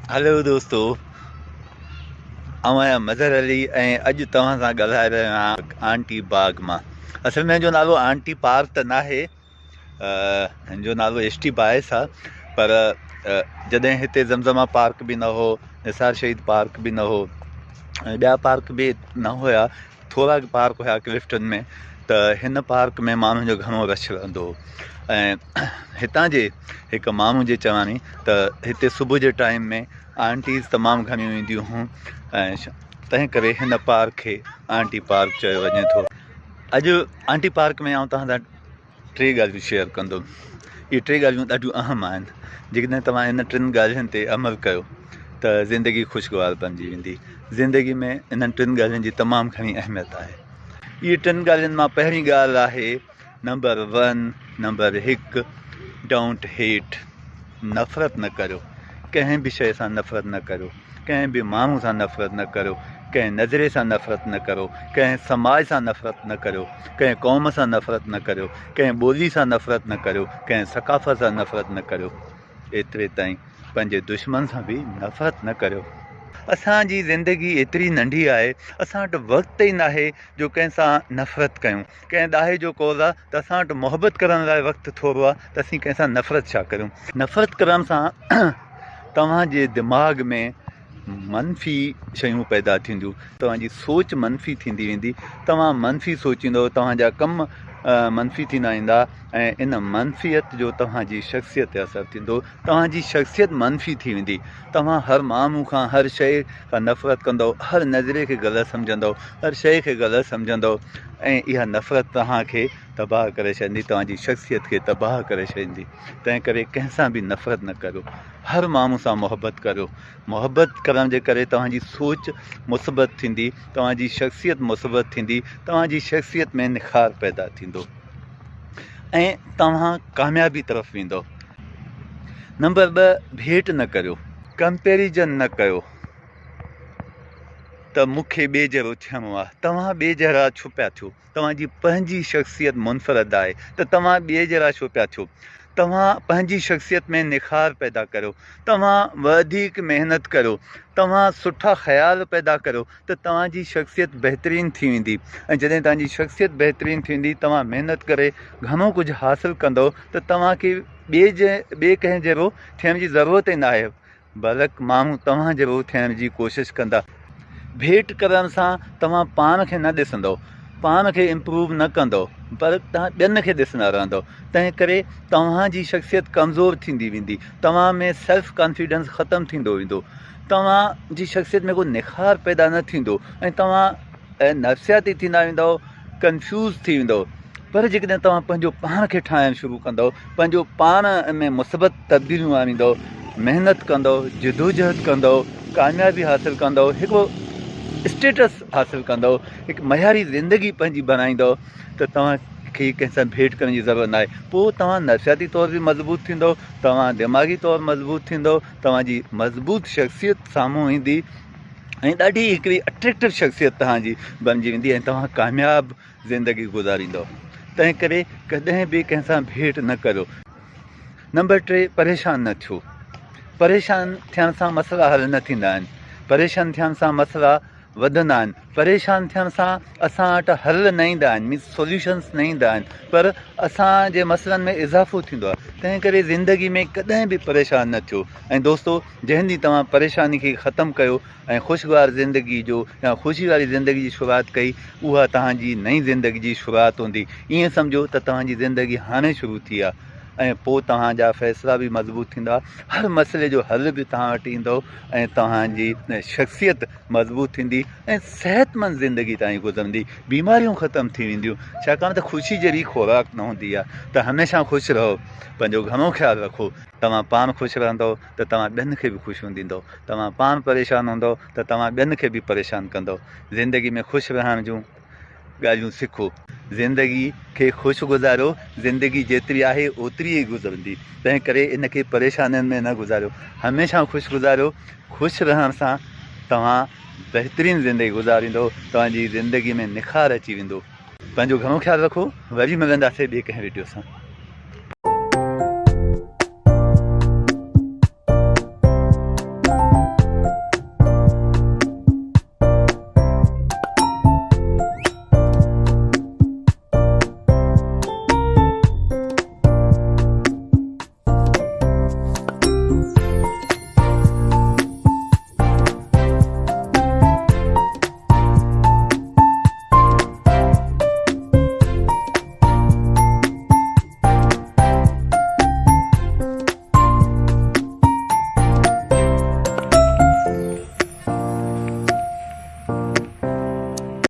هلو دوستو آئون آهيان مظهر علي ۽ اڄ توهان سان ڳالهائي رهيو آهيان آنٽي باغ مان. اصل ۾ هن جو نالو آنٽي پارڪ ته ناهي، هن جو نالو ايس ٽي بائس آهي، پر جڏهن هتي زمزمه پارڪ به نه هو، نثار شهيد پارڪ به نه هو ۽ ٻيا پارڪ به نه هيا، ٿورا پارڪ هيا ڪلفٽن ۾، ته هن پارڪ ۾ ماڻهن جو گهڻو رش رهندو هو ۽ هتان جي هڪ ماڻهو جي چواڻي ته هتي صبح جي ٽائيم ۾ آنٽيز تمام گهڻيون اينديون هيون ۽ تنهن ڪري هن پارڪ کي آنٽي پارڪ چيو وڃي ٿو. اڄ آنٽي پارڪ ۾ آئون توهان سان ٽي ڳالهيون شيئر ڪندم. اهي ٽي ڳالهيون ڏاڍيون اهم آهن. جيڪڏهن توهان ان ٽن ڳالهين تي عمل ڪيو ته زندگي خوشگوار بڻجي ويندي. زندگي ۾ انهن ٽن ڳالهين جي تمام گهڻي اهميت آهي. اهي ٽن ڳالهين مان پهرين ڳالهه آهي نمبر ون، نمبر هڪ، don't هيٽ، نفرت نه ڪريو. ڪنهن به شيء سان نفرت نه ڪريو. ڪنهن به ماڻهو سان نفرت نه ڪريو، ڪنهن نظريي سان نفرت نه ڪريو، ڪنهن سماج سان نفرت نه ڪريو، ڪنهن قوم سان نفرت نه ڪريو، ڪنهن ٻولي سان نفرت نه ڪريو، ڪنهن ثقافت سان نفرت نه ڪريو، ايتري تائين پنهنجي دشمن سان به نفرت نه ڪريو. اسان جي زندگي ايتري ننڍي آهي، اسان وٽ وقت ئي ناهي جو ڪنهن سان نفرت ڪيون. ڪنهن ڏاهي جو قول آهي ته اسان وٽ محبت ڪرڻ لاء وقت ٿورو آهي ته اسين ڪنهن سان نفرت ڇا ڪريون. نفرت ڪرڻ سان توهان جي دماغ ۾ منفي شيون پيدا ٿينديون، توهان جي سوچ منفي ٿيندي ويندي، توهان منفي سوچيندو، توهان جا ڪم منفي ٿيندا ويندا ۽ ان منفيت جو توهان جي شخصيت تي اثر ٿيندو، توهان جي شخصيت منفي ٿي ويندي، توهان هر ماڻهو کان هر شيء کان نفرت ڪندو، هر نظريي کي غلط سمجهندو، هر شيء کي غلط سمجهندو ۽ اها نفرت توهان کي تباهه ڪري ڇڏيندي، توهان جي شخصيت کي تباهه ڪري ڇڏيندي. تنهن ڪري ڪنهن سان به نفرت نه ڪريو، هر ماڻهو سان محبت ڪريو. محبت ڪرڻ جي ڪري توهان جي سوچ مثبت ٿيندي، توهان جي شخصيت مثبت ٿيندي، توهان جي شخصيت ۾ نکار پيدا ٿيندو ۽ توهان ڪاميابي طرف ويندؤ. نمبر 2، ڀيٽ نه ڪريو، ڪمپيريزن نه ڪيو ته مون کي ٻئي جهڙو ٿيڻو آهي، توهان ٻئي جهڙا ڇو پيا ٿيو؟ توهان جي پنهنجي شخصيت منفرد آهي ته توهان ٻئي جهڙا ڇو پيا ٿيو؟ توهان پنهنجي شخصيت ۾ نکار پيدا ڪريو، توهان وڌيڪ محنت ڪريو، توهان سٺا خيال پيدا ڪريو ته توهان جي شخصيت بهترين ٿي ويندي ۽ جڏهن توهان جي شخصيت بهترين ٿيندي توهان محنت ڪري گهڻو ڪجهه حاصل ڪندؤ ته توهان کي ٻئي جي ٻئي ڪنهن جهڙو ٿيڻ جي ضرورت ئي ناهي. بلڪ ماڻهو توهان جهڙو ٿيڻ جي ڪوشش ڪندا. ڀيٽ ڪرڻ سان توهان پاڻ کي نه ڏسندؤ، پاڻ کي امپروو نه ڪندؤ، بلڪ توهان ٻين کي ڏسندا رهندؤ. تنهن ڪري توهان جي شخصيت ڪمزور ٿيندي ويندي، توهان ۾ سيلف ڪانفيڊنس ختم ٿيندو ويندو، توهان جي شخصيت ۾ ڪو نکار پيدا نه ٿيندو ۽ توهان نفسياتي ٿيندا ويندؤ، ڪنفيوز ٿي ويندؤ. پر جيڪڏهن توهان پنهنجو پاڻ کي ٺاهڻ شروع ڪندؤ، پنهنجو پاڻ ۾ مثبت تبديليون آڻيندؤ، محنت ڪندؤ، جدوجهد ڪندؤ، ڪاميابي حاصل ڪندؤ، هڪ اسٽيٽس حاصل ڪندؤ، هڪ معياري زندگي پنهنجي بڻائيندؤ ته توهان کي ڪنهن سان ڀيٽ ڪرڻ جي ضرورت ناهي. پوء توهان نفسياتي طور به مضبوط ٿيندؤ، توهان دماغي طور مضبوط ٿيندؤ، توهان جي مضبوط شخصيت سامهون ايندي ۽ ڏاڍي هڪڙي اٽريڪٽو شخصيت توهان جي بڻجي ويندي ۽ توهان ڪامياب زندگي گذاريندؤ. تنهن ڪري ڪڏهن به ڪنهن سان ڀيٽ نه ڪريو. نمبر 3، پريشان نه ٿيو. پريشان ٿيڻ سان مسئلا حل نه ٿيندا آهن. پريشان ٿيڻ سان مسئلا وڌندا آهن. پريشان ٿيڻ سان اسان وٽ حل نه ايندا آهن، مينس سوليوشنس نه ايندا آهن، پر اسان جي مسئلن ۾ اضافو ٿيندو آهي. تنهن ڪري زندگي ۾ ڪڏهن به پريشان نه ٿيو. ۽ دوستو جنهن ڏينهن توهان پريشاني کي ختم ڪيو ۽ خوشگوار زندگي جو يا خوشي واري زندگي جي شروعات ڪئي، اها توهان جي نئين زندگي جي شروعات هوندي. ائين سمجهو ته توهان جي زندگي هاڻي شروع ٿي آهي ۽ پوء توهان جا فيصلا به مضبوط ٿيندا، هر مسئلي جو حل به توهان وٽ ايندو ۽ توهان جي شخصيت مضبوط ٿيندي ۽ صحتمند زندگي توهان جي گذرندي، بيماريون ختم ٿي وينديون، ڇاڪاڻ ته خوشي جهڙي خوراڪ نه هوندي آهي ته هميشه خوش رهو، پنهنجو گهڻو خيال رکو. توهان پاڻ خوش رهندؤ ته توهان ٻين کي به خوشيون ڏيندؤ. توهان پاڻ پريشان هوندؤ ته توهان ٻين کي به پريشان ڪندؤ. زندگي ۾ خوش رهڻ جون ڳالهيون سکو. زندگي کي خوش گذاريو. زندگي جيتري آهي اوتري ئي گذرندي. تنهن ڪري ان کي پريشانين ۾ نه گذاريو. هميشه خوش گذاريو. خوش رهڻ سان توهان بهترين زندگي گذاريندؤ. توهان جي زندگي ۾ نکار اچي ويندو. پنهنجو گهڻو خيال رکو. وري ملنداسين ٻئي ڪنهن وڊيو سان.